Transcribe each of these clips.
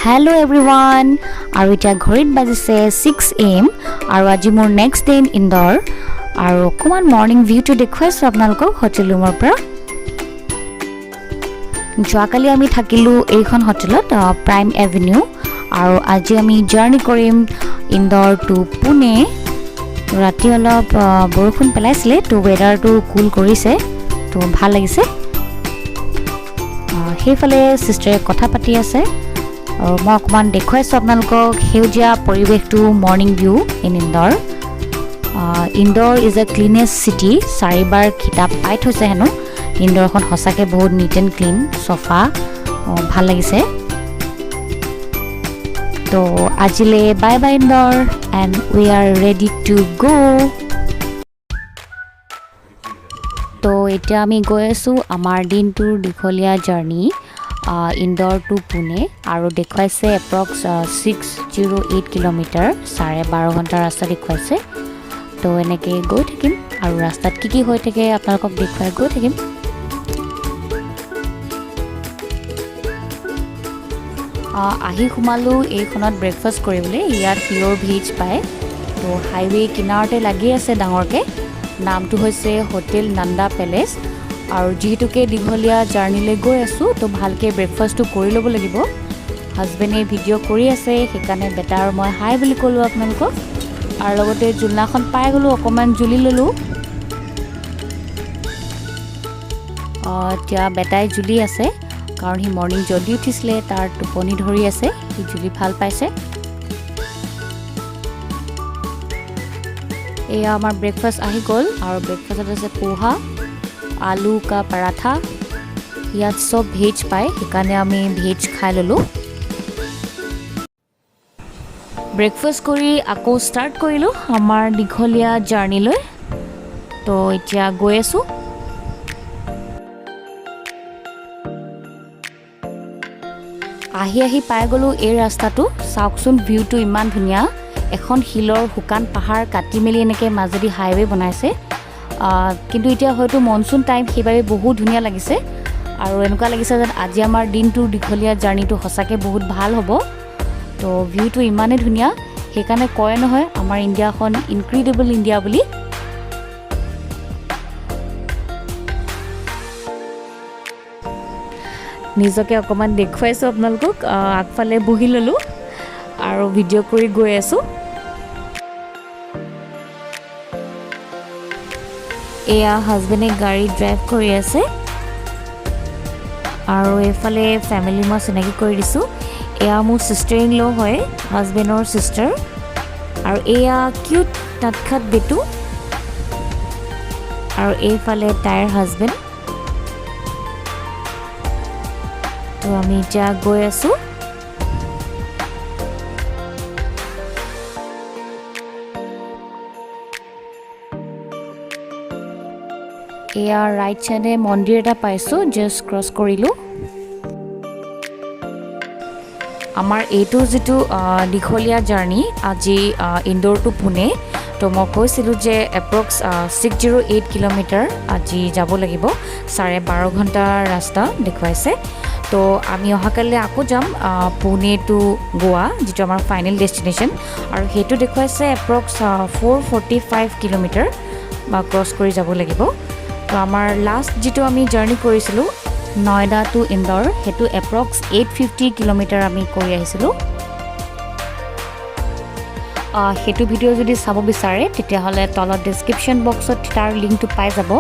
Hello' everyone. আৰু এতিয়া ঘড়ীত বাজিছে 6 এ.এম. আৰু আজি মোৰ নেক্সট ডে ইন ইন্দৰ আৰু অকণমান মৰ্ণিং ভিউটো দেখুৱাইছোঁ আপোনালোকক হোটেল ৰুমৰ পৰা। যোৱাকালি আমি থাকিলোঁ এইখন হোটেলত, প্ৰাইম এভিনিউ, আৰু আজি আমি জাৰ্ণি কৰিম ইন্দৰ টু পুনে। ৰাতি অলপ বৰষুণ পেলাইছিলে, তো ৱেডাৰটো কুল কৰিছে, তো ভাল লাগিছে। সেইফালে ছিষ্টাৰে কথা পাতি আছে আৰু মই অকণমান দেখুৱাইছোঁ আপোনালোকক সেউজীয়া পৰিৱেশটো, morning view in Indore. Indore is a cleanest city, চাৰিবাৰ খিতাপ পাই থৈছে হেনো। ইন্দোৰখন সঁচাকৈ বহুত নিট এণ্ড ক্লিন, চফা, ভাল লাগিছে। তো আজিলে bye bye Indore and we are ready to go. তো এতিয়া আমি গৈ আছোঁ আমাৰ দিনটোৰ দীঘলীয়া জাৰ্ণি ইন্দৰ টু পুনে আৰু দেখুৱাইছে এপ্ৰক্স 608 কিলোমিটাৰ, 12.5 ঘণ্টাৰ ৰাস্তা দেখুৱাইছে। তো এনেকৈ গৈ থাকিম আৰু ৰাস্তাত কি কি হৈ থাকে আপোনালোকক দেখুৱাই গৈ থাকিম। আহি সোমালোঁ এইখনত ব্ৰেকফাষ্ট কৰিবলৈ। ইয়াত পিয়'ৰ ভেজ পায়। তো হাইৱে কিনাৰতে লাগি আছে ডাঙৰকৈ। নামটো হৈছে হোটেল নন্দা পেলেচ। আৰু যিহেতুকে দীঘলীয়া জাৰ্ণিলৈ গৈ আছোঁ, তো ভালকৈ ব্ৰেকফাষ্টটো কৰি ল'ব লাগিব। হাজবেণ্ডে ভিডিঅ' কৰি আছে, সেইকাৰণে বেটা আৰু মই হাই বুলি ক'লোঁ আপোনালোকক। আৰু লগতে জোলনাখন পাই গ'লোঁ, অকণমান জুলি ল'লোঁ। এতিয়া বেটাই জুলি আছে, কাৰণ সি মৰ্ণিং জল্দি উঠিছিলে, তাৰ টোপনি ধৰি আছে, সি জুলি ভাল পাইছে। এয়া আমাৰ ব্ৰেকফাষ্ট আহি গ'ল আৰু ব্ৰেকফাষ্টত আছে পোহা, আলু কা পৰাঠা। ইয়াত চব ভেজ পায়, সেইকাৰণে আমি ভেজ খাই ল'লোঁ। ব্ৰেকফাষ্ট কৰি আকৌ ষ্টাৰ্ট কৰিলোঁ আমাৰ দীঘলীয়া জাৰ্ণিলৈ। তো এতিয়া গৈ আছোঁ। আহি আহি পাই গ'লোঁ এই ৰাস্তাটো। চাওকচোন, ভিউটো ইমান ধুনীয়া। এখন শিলৰ শুকান পাহাৰ কাটি মেলি এনেকৈ মাজেদি হাইৱে বনাইছে। কিন্তু এতিয়া হয়তো মনচুন টাইম, সেইবাবে বহুত ধুনীয়া লাগিছে আৰু এনেকুৱা লাগিছে যেন আজি আমাৰ দিনটোৰ দীঘলীয়া জাৰ্ণিটো সঁচাকৈ বহুত ভাল হ'ব। তো ভিউটো ইমানেই ধুনীয়া, সেইকাৰণে কয় নহয় আমাৰ ইণ্ডিয়াখন ইনক্ৰেডিবল ইণ্ডিয়া বুলি। নিজকে অকণমান দেখুৱাইছোঁ আপোনালোকক। আগফালে বহি ল'লোঁ আৰু ভিডিঅ' কৰি গৈ আছোঁ। এয়া হাজবেণ্ডে গাড়ী ড্ৰাইভ কৰি আছে আৰু এইফালে ফেমিলি মই চিনাকি কৰি দিছোঁ। এয়া মোৰ ছিষ্টাৰ ইন ল' হয়, হাজবেণ্ডৰ ছিষ্টাৰ, আৰু এয়া কিউট তাঁতখাত বেটু আৰু এইফালে তাইৰ হাজবেণ্ড। তো আমি এতিয়া গৈ আছোঁ। এয়া ৰাইট চাইডে মন্দিৰ এটা পাইছোঁ, জাষ্ট ক্ৰছ কৰিলোঁ। আমাৰ এইটো যিটো দীঘলীয়া জাৰ্ণি আজি ইন্দোৰ টু পুনে, তো মই কৈছিলোঁ যে এপ্ৰক্স 608 কিলোমিটাৰ আজি যাব লাগিব, 12.5 ঘণ্টাৰ ৰাস্তা দেখুৱাইছে। তো আমি অহাকালিলৈ আকৌ যাম পুনে টু গোৱা, যিটো আমাৰ ফাইনেল ডেষ্টিনেশ্যন, আৰু সেইটো দেখুৱাইছে এপ্ৰক্স 445 কিলোমিটাৰ বা ক্ৰছ কৰি যাব লাগিব। তো আমাৰ লাষ্ট যিটো আমি জাৰ্ণি কৰিছিলোঁ নয়ডা টু ইন্দৰ, সেইটো এপ্ৰক্স 850 কিলোমিটাৰ আমি কৰি আহিছিলোঁ। সেইটো ভিডিঅ' যদি চাব বিচাৰে, তেতিয়াহ'লে তলত ডিছক্ৰিপশ্যন বক্সত তাৰ লিংকটো পাই যাব।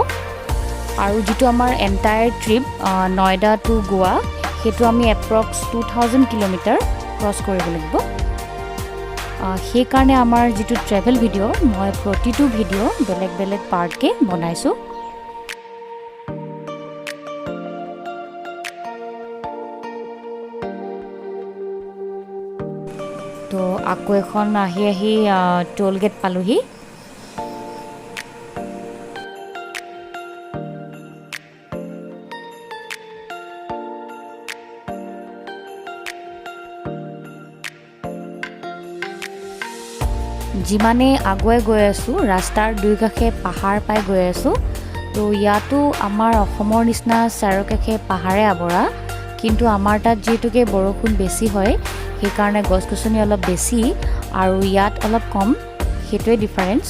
আৰু যিটো আমাৰ এণ্টায়াৰ ট্ৰিপ নয়ডা টু গোৱা, সেইটো আমি এপ্ৰক্স 2000 কিলোমিটাৰ ক্ৰছ কৰিব লাগিব। সেইকাৰণে আমাৰ যিটো ট্ৰেভেল ভিডিঅ', মই প্ৰতিটো ভিডিঅ' বেলেগ বেলেগ পাৰ্টকৈ বনাইছোঁ। তো আকৌ এখন আহি আহি টোল গেট পালোহি। যিমানেই আগুৱাই গৈ আছোঁ, ৰাস্তাৰ দুই কাষে পাহাৰ পাই গৈ আছোঁ। তো ইয়াতো আমাৰ অসমৰ নিচিনা চাৰিওকাষে পাহাৰে আৱৰা, কিন্তু আমাৰ তাত যিহেতুকে বৰষুণ বেছি হয়। সেইকাৰণে গছ গছনি অলপ বেছি আৰু ইয়াত অলপ কম, সেইটোৱে ডিফাৰেঞ্চ।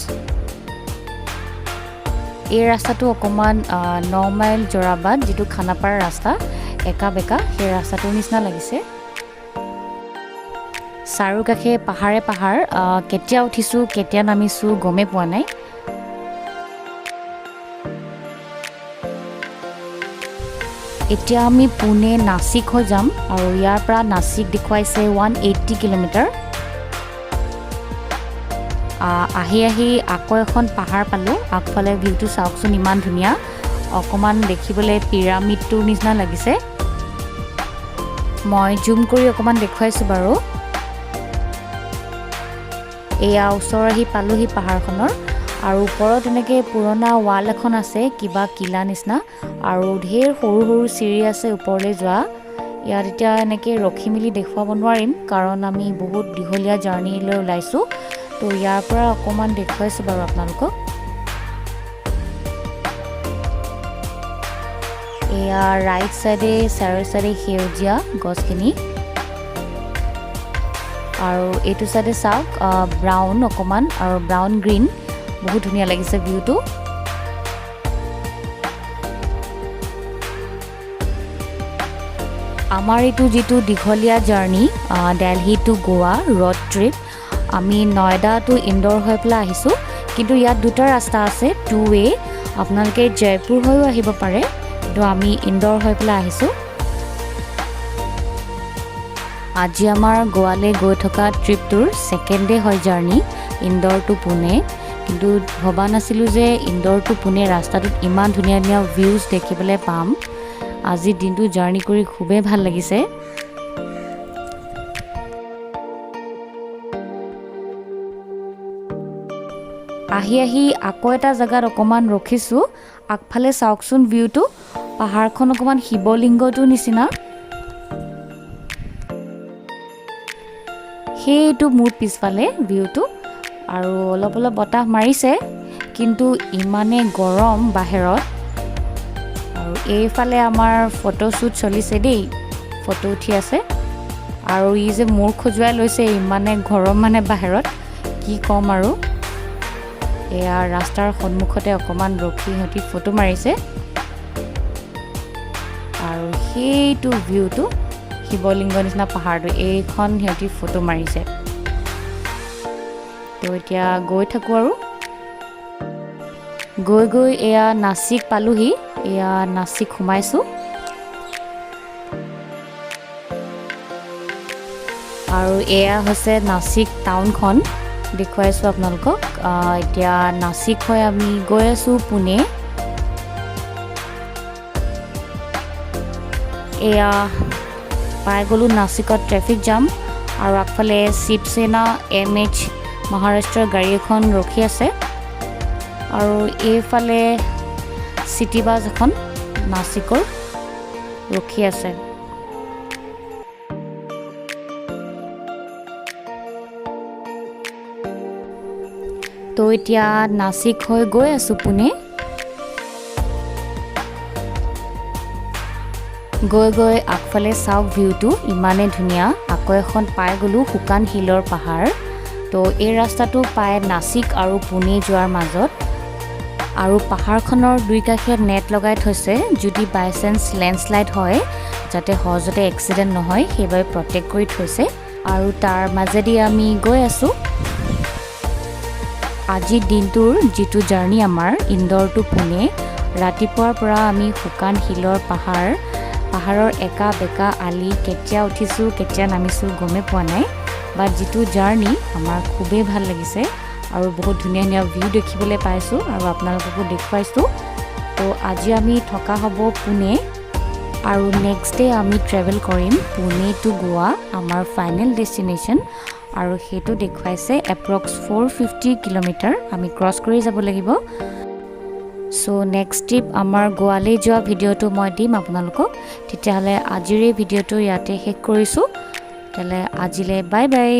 এই ৰাস্তাটো অকণমান 9 মাইল যোৰাবাট যিটো খানাপাৰা ৰাস্তা, একা বেকা, সেই ৰাস্তাটোৰ নিচিনা লাগিছে। চাৰিওকাষে পাহাৰে পাহাৰ। কেতিয়া উঠিছোঁ, কেতিয়া নামিছোঁ গমেই পোৱা নাই। এতিয়া আমি পুনে নাচিক হৈ যাম আৰু ইয়াৰ পৰা নাচিক দেখুৱাইছে 180 কিলোমিটাৰ। আহি আহি আকৌ এখন পাহাৰ পালোঁ। আগফালে ভিউটো চাওকচোন, ইমান ধুনীয়া। অকণমান দেখিবলৈ পিৰামিডটোৰ নিচিনা লাগিছে। মই জুম কৰি অকণমান দেখুৱাইছোঁ বাৰু। এয়া ওচৰ আহি পালোহি পাহাৰখনৰ আৰু ওপৰত এনেকৈ পুৰণা ৱাল এখন আছে, কিবা কিলা নিচিনা, আৰু ঢেৰ সৰু সৰু চিৰি আছে ওপৰলৈ যোৱা। ইয়াত এতিয়া এনেকৈ ৰখি মেলি দেখুৱাব নোৱাৰিম, কাৰণ আমি বহুত দীঘলীয়া জাৰ্ণিলৈ ওলাইছোঁ। তো ইয়াৰ পৰা অকণমান দেখুৱাইছোঁ বাৰু আপোনালোকক। এয়া ৰাইট চাইডে চাৰিও চাইডে সেউজীয়া গছখিনি আৰু এইটো চাইডে চাওক, ব্ৰাউন অকণমান আৰু ব্ৰাউন গ্ৰীণ, বহুত ধুনীয়া লাগিছে ভিউটো। আমাৰ এইটো যিটো দীঘলীয়া জাৰ্ণি, দেলহি টু গোৱা ৰোড ট্ৰিপ, আমি নয়ডা টু ইন্দোৰ হৈ পেলাই আহিছোঁ। কিন্তু ইয়াত দুটা ৰাস্তা আছে, টু ৱে। আপোনালোকে জয়পুৰ হৈও আহিব পাৰে, কিন্তু আমি ইন্দোৰ হৈ পেলাই আহিছোঁ। আজি আমাৰ গোৱালৈ গৈ থকা ট্ৰিপটোৰ ছেকেণ্ড ডে হয়, জাৰ্ণি ইন্দোৰ টু পুনে। কিন্তু ভবা নাছিলোঁ যে ইন্দোৰ টু পুনে ৰাস্তাটোত ইমান ধুনীয়া ধুনীয়া ভিউজ দেখিবলৈ পাম। আজিৰ দিনটো জাৰ্ণি কৰি খুবেই ভাল লাগিছে। আহি আহি আকৌ এটা জেগাত অকণমান ৰখিছোঁ। আগফালে চাওকচোন ভিউটো, পাহাৰখন অকণমান শিৱলিংগটোৰ নিচিনা। সেইটো মোৰ পিছফালে ভিউটো। আৰু অলপ অলপ বতাহ মাৰিছে, কিন্তু ইমানেই গৰম বাহিৰত। আৰু এইফালে আমাৰ ফটোশ্বুট চলিছে দেই, ফটো উঠি আছে। আৰু ই যে মূৰ খজুৱাই লৈছে, ইমানে গৰম মানে বাহিৰত, কি ক'ম আৰু। এয়া ৰাস্তাৰ সন্মুখতে অকণমান ৰখি সিহঁতি ফটো মাৰিছে। আৰু সেইটো ভিউটো, শিৱলিংগ নিচিনা পাহাৰটো, এইখন সিহঁতি ফটো মাৰিছে। তো এতিয়া গৈ থাকোঁ আৰু গৈ গৈ এয়া নাচিক পালোহি। এয়া নাচিক সোমাইছোঁ আৰু এয়া হৈছে নাচিক টাউনখন, দেখুৱাইছোঁ আপোনালোকক। এতিয়া নাচিক হৈ আমি গৈ আছোঁ পুনে। এয়া পাই গ'লোঁ নাচিকত, ট্ৰেফিক জাম। আৰু আগফালে শিৱসেনা এমএইচ মহাৰাষ্ট্ৰৰ গাড়ী এখন ৰখি আছে আৰু এইফালে চিটি বাছ এখন নাচিকৰ ৰখি আছে। তো এতিয়া নাচিক হৈ গৈ আছোঁ পুনে। গৈ গৈ আগফালে চাওক ভিউটো, ইমানেই ধুনীয়া। আকৌ এখন পাই গ'লোঁ শুকান শিলৰ পাহাৰ। তো এই ৰাস্তাটো পায় নাচিক আৰু পুনে যোৱাৰ মাজত। আৰু পাহাৰখনৰ দুই কাষে নেট লগাই থৈছে, যদি বাই চান্স লেণ্ডশ্লাইড হয় যাতে সহজতে এক্সিডেণ্ট নহয়, সেইবাবে প্ৰটেক্ট কৰি থৈছে। আৰু তাৰ মাজেদি আমি গৈ আছোঁ। আজিৰ দিনটোৰ যিটো জাৰ্ণি আমাৰ ইন্দোৰ টু পুনে, ৰাতিপুৱাৰ পৰা আমি শুকান শিলৰ পাহাৰ, পাহাৰৰ একা বেকা আলি, কেতিয়া উঠিছোঁ, কেতিয়া নামিছোঁ গমেই পোৱা নাই। বাট যিটো জাৰ্ণি আমাৰ খুবেই ভাল লাগিছে আৰু বহুত ধুনীয়া ধুনীয়া ভিউ দেখিবলৈ পাইছোঁ আৰু আপোনালোককো দেখুৱাইছোঁ। তো আজি আমি থকা হ'ব পুনে আৰু নেক্সট ডে আমি ট্ৰেভেল কৰিম পুনে টু গোৱা, আমাৰ ফাইনেল ডেষ্টিনেশ্যন। আৰু সেইটো দেখুৱাইছে এপ্ৰক্স 450 কিলোমিটাৰ আমি ক্ৰছ কৰি যাব লাগিব। চ' নেক্সট ট্ৰিপ আমাৰ গোৱালৈ যোৱা ভিডিঅ'টো মই দিম আপোনালোকক। তেতিয়াহ'লে আজিৰ এই ভিডিঅ'টো ইয়াতে শেষ কৰিছোঁ। তেতিয়াহ'লে আজিলৈ বাই বাই।